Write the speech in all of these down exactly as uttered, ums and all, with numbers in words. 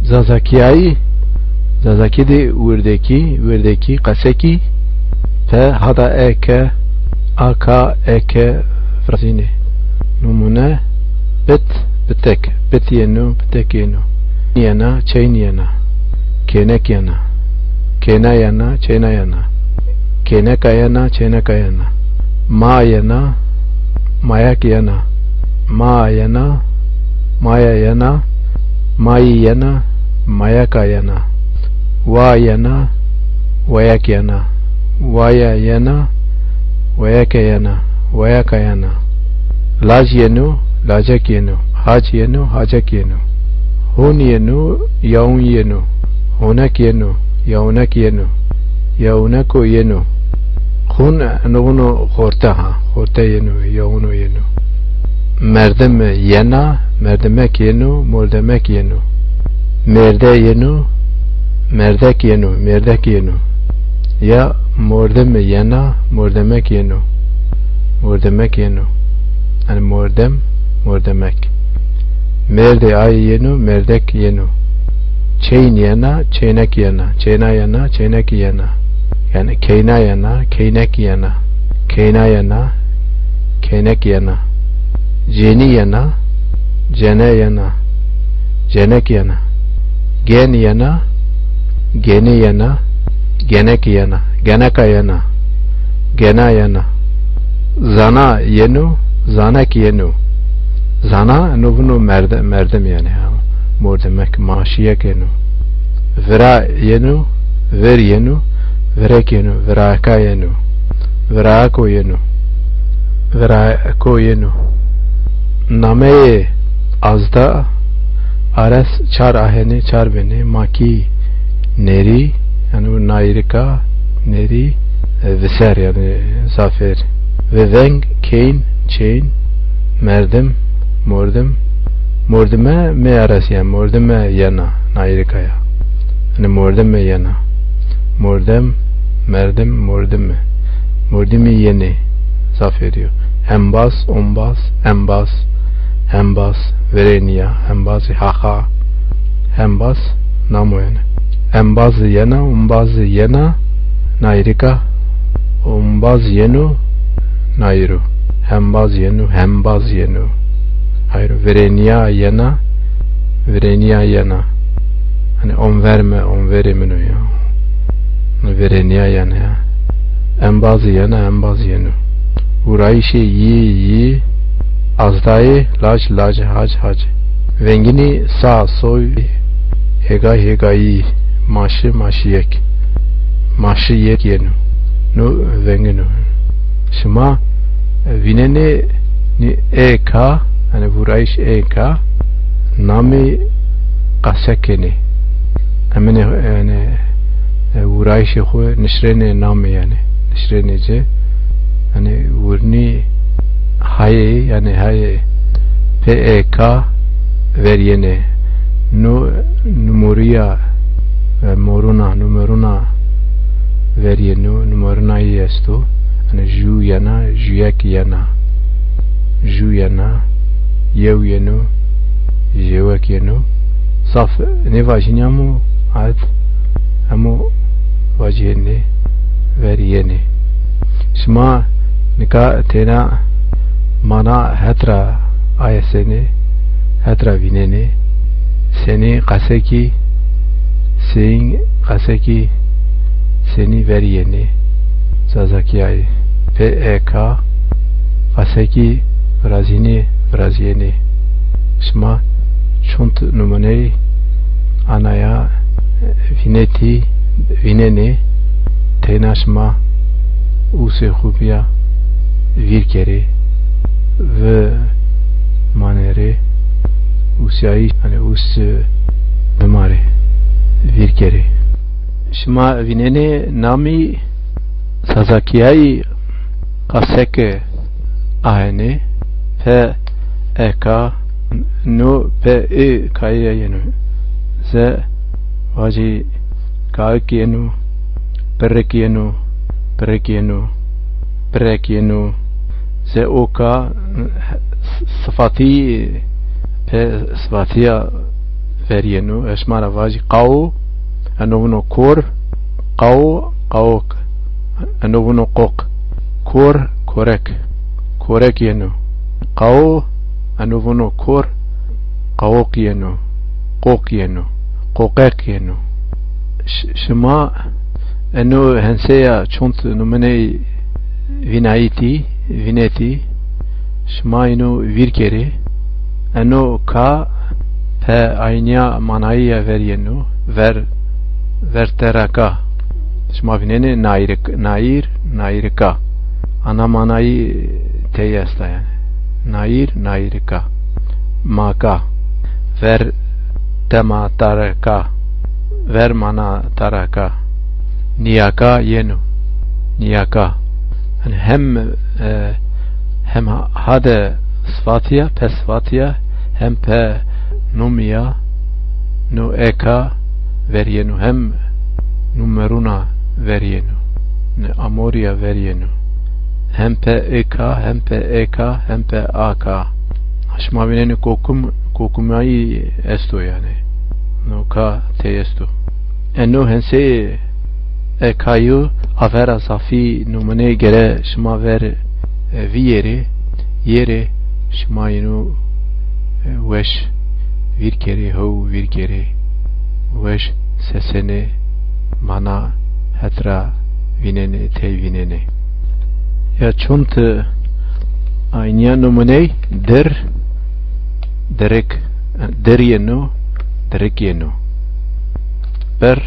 Zazakîyayî, Zazakî de wirdekî, wirdekî, qesekî, pe hada e ke, a ka, e ke virazînê. Numune, bit, bitek, bit yeno, bitek yeno. Yena, çeyn yena. Kênek yena. Kêna yena, çeyna yena. Kêneka yena, çêneka yena. Ma yena, mayak yena. Ma yena, maya yena. Mayî yena, mayaka yena. Wa yena, wayak yena. Waya yena, wayake yena, wayaka yena. Lac yeno, lacek yeno. Hac yeno, hacek yeno. Hon yeno, yaun yeno. Honek yeno, yaunek yeno. Yauneko yeno. Xun, eno xorte ha. Xorte yeno, yauno yeno. Merdim yena, merdimek yeno, mordemek yeno. Mêrde yeno, mêrdek yeno, mêrdek yeno. Ya mordim yena, mordemek yeno. Mordemek yeno. Yanî mordem, mordemek. Mêrdê ay yeno, mêrdek yeno. Çeyn yena, çeynek yena. Çeyna yena, çeynek yena. Yanî keyna yena, keynek yena. Keyna yena, keynek yena. Cênî yena, cene yena. Cenek yena. Gen yena, geni yena. Genek yena. Geneka yena. Gena yena. Zana yeno, zanek yeno. Zana, no vuno merde-, merdim yanî ha. Mordemek, maşiyek yeno. Vira yeno, vir yeno, virek yeno, viraka yeno. Virako yeno. Virako yeno. Nameyê azda ares çar ahenê, çar benê. Makî, nerî, yanî bu nayirika, nerî, e, viser, yanî zafêr. Ve veng, keyn, çeyn, merdim, mordim. Mordime, me ares, yanî mordime yena, nayirika ya. Yanî mordime yena. Mordem, merdim, mordime. Mordimî yenê, zafêr yo. Hembaz, ombaz, embaz, hembaz, verênîya, hembazî haxa, hembaz, namo yanî. Embaz yena, ombaz yena, nayirika, ombaz yeno, nayiro. Hembaz yeno, hembaz yeno. Hayro, verênîya yena, verênîya yena. Hanî onverme, onverê min o ya. Verênîya yena ya. Embazî yena, embaz yeno. Vurayîşê yî, yî, azdayê, lac, lac, hac, hac. Vengînî sa, soy, hêgay, hêgayî, maşi, maşiyek. Maşiyek yeno. No vengin o. Şima vînenê nî ê ka, yanî vurayîş ê ka, namî qase kenê. Eminê, yanî, e, vurayîşê xwu nişrênê namî yanî. Nişrênê ci. Yanî vurnî hayê, yanî hayê pê ê ka ver yenê. Nu-, numorîya, e, moruna, numeruna ver yeno, numerunayî esto. Yanî jû yena, jûyek yena. Jû yena, yew yeno, jêwek yeno. Zaf nêvajînî amo, ayet, hemo vajîyenê, ver yenê. Şima nika têna mana het ra ayesenê, het ra vînenê. Senî qasekî, seyîn qasekî, senî ver yenê. Zazakîyayî. P E K, qasekî virazînê, virazîyenê. Şima çund numuneyî anaya vînetî, vînenê, teyna şima usê xwu bîya vîr kerê, vi manê rê, usîyayîş, hanî us bimarê, vîr kerê. Şima vînenê namî Zazakîyayî qaseke ahenê, P E K, no P I kayîya yeno. Ze vajî kaik yeno, pirik yeno, pirik yeno, pirek yeno. Ze o ka sifatî, pe sifatîya ver yeno. Ez şima ra vajî qawo, eno vuno kor, qawo, qawok, eno vuno qoq. Kor, korek, korek yeno. Qawo, eno vuno kor, qawoq yeno, qoq yeno, qoqeq yeno. Ş-, şima eno henseya çond numuney vînayîtî, vînetî, şima ino vîr kerê. Eno ka pe aynîya manayî ya ver yeno, ver, verteraka. Şima vînenê nayîrik, nayîr, nayîrika. Ana manayî tey esta yanî. Nayîr, nayîrika. Maka. Ver tema taraka. Ver mana taraka. Nîyaka yeno. Nîyaka. Yanî hem, e, hem ha-, hade sifatiya, pe sifatiya, hem pe numiya, no eka ver yeno, hem numeruna ver yeno, ne amoriya ver yeno. Hem pe eka, hem pe eka, hem pe aka. Şima vînenê kokum, kokumayî esto yanî. No ka tey esto. Eno hensê ekayo, avera zafî numunê gere şima ver, e, vîyerê, yerê, şima yeno, e, weş vîr kerê, hew vîr kerê, weş sesenê, mana het ra vînenê, tey vînenê. Ya çond aynîya numuney dir, dirik, dir yeno, dirik yeno. Bir,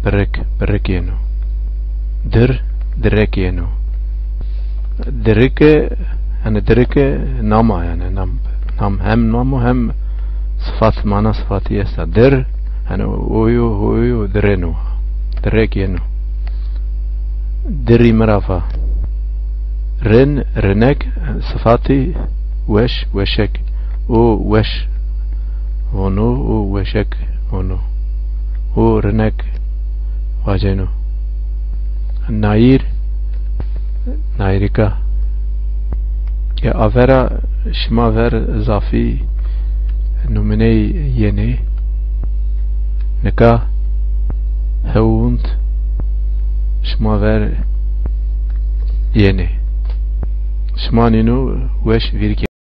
birik, birik yeno. Dir, direk yeno. Dirike, yanî dirike nama yanî nam, nam hem namo hem sifat, mana sifatî esta. Dir, yanî oyo, hoyo direno. Direk yeno. Dirî mi ra va. Rin, rinek, sifatî weş, weşek. O weş vono, o weşek vono. O rinek vaceno. Nayîr, nayîrika. Ke avera şima ver zafî numuney yenê. Nika hewund şima ver yenê. Şima nîno weş vîr